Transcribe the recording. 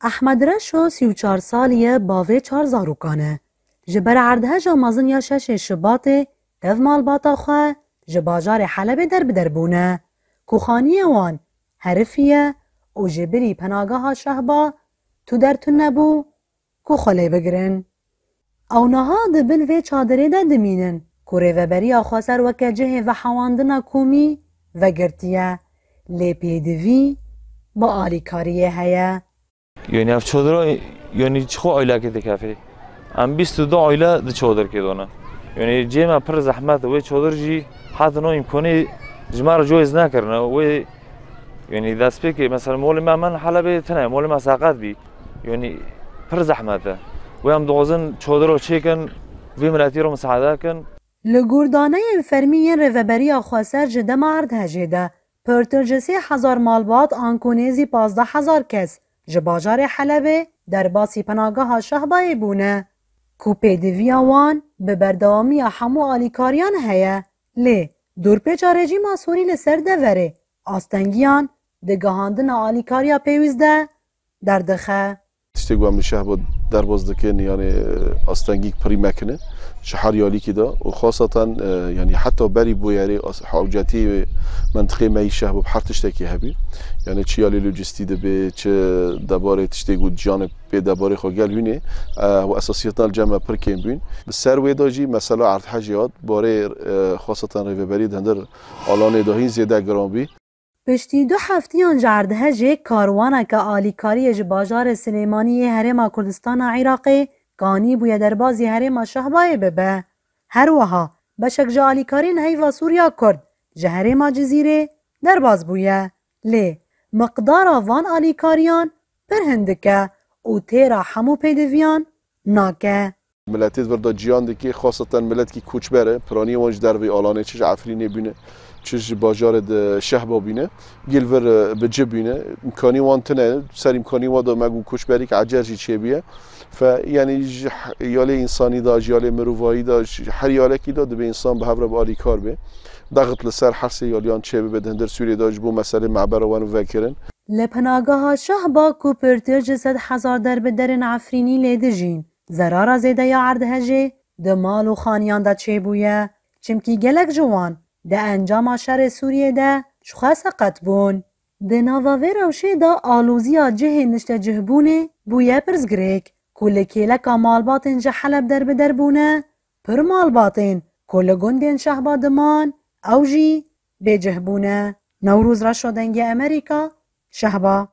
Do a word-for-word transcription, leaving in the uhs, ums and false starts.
Ehmed Reşo sî û çar salî ye, bavê çar zarokan e. Ji ber erdheja mezin ya şeşê Şibatê tev malbata xwe ji bajarê Helebê derbider bûne ku xaniyê wan herifî ye û ji birî penageha Şehba tu der tune bû ku xwe lê bigirin. Ew niha di bin vê çadirê de dimînin ku Rêveberiya Xweser weke cihê vehewandina komî vegirtiye, lê pêdivî bi alîkariyê heye. Yonî ev çodira, yonî çi xwe aylekê dikefê. Em bîst û du aile di çodirkê de ne. Yonî cê me pir zehmet, wê çodir jî heta no îmkanê ji me re cihêz nekirine. Wê, yonî destpêkê, mesela molê me, me Helebê tune, molê me seqet bî. Yonî pir zehmet e. Wê em dixwazin çodiro çêkin, vê miletî re misaade kin. Li gor daneyên fermî yên Rêveberiya Xweser ji dema erdhejê de, pirtir ji sê hezar malbat anku nêzî pazdeh hezar kes ji bajarê Helebê derbasî penageha Şehbayê bûne, ku pêdiviya wan bi berdewamiya hemû alîkariyan heye. Lê dorpêça rejîma Sûrî li ser deverê astengiyan di gihandina alîkariya pêwîst de derdixe. Tiştê ku em li Şehba derbas dikin, yani astengîk pirî mekine. Ji her yalîkî de û xaseten, e, yani heta berî bûyerê as-, hewcetî mentiqê me yî Şehba bi her tiştekî hebî. Yani çi yalê lojistî dibe, çi debarê tiştê ku ciyanê pê debarê xwe gel hûnê, e, û esasiyetna li cem me pir kêm bûn. Bi ser wê de jî mesela erdhejê hat, barê, e, xaseten rêveberî di hindir alanê de hîn zêde giran bî. Piştî du heftiyan ji erdhejê karwaneke alîkariyê ji bajarê Silêmaniyê Herêma Kurdistana Iraqê kanî bûye derbazî herêma Şehbayê bibe. Her wiha beşek ji alîkariyên Heyva Sûriya Kurd ji herêma Cizîrê derbas bûye. Lê miqdara van alîkariyan pir hindik e û têra hemû pêdiviyan nake. Miletê di vir de ciyan dike, xaseten miletkî koçber e, piranî wan ji derveyî alanê, çi ji Efrînê bîne, çi ji bajarê di Şehba bîne, gel vir, e, bi ci bîne. Îmkanî wan tune, ser îmkanî wan de me got koçberîk ecer jî çêbûye. Fe, yanî ji h-, yalê însanî de, ji yalê mirovahî de, ji her yalekî de dibe însan bi hev re bi alîkar be. Dexit li ser her sê yaliyan çêbibe di hindir Sûriyê de ji bo meselê mebera wan vekirin. Li penageha Şehba ku pirtir ji sed hezar derbiderên Efrînî lê dijîn, zerara zêde ya erdhejê di mal û xaniyan de çêbûye, çimkî gelek ji wan di encama şerê Sûriyê de ji xwe seqet bûn. Di nava vê rewşê de aloziya cihê niştecihbûnê bûye pirsgirêk, ku li kêleka malbatên ji Heleb derbider bûne, pir malbatên ku li gundên Şehba diman, ew jî bêcih bûne. Newroz Reşo, Dengê Amerîka, Şehba.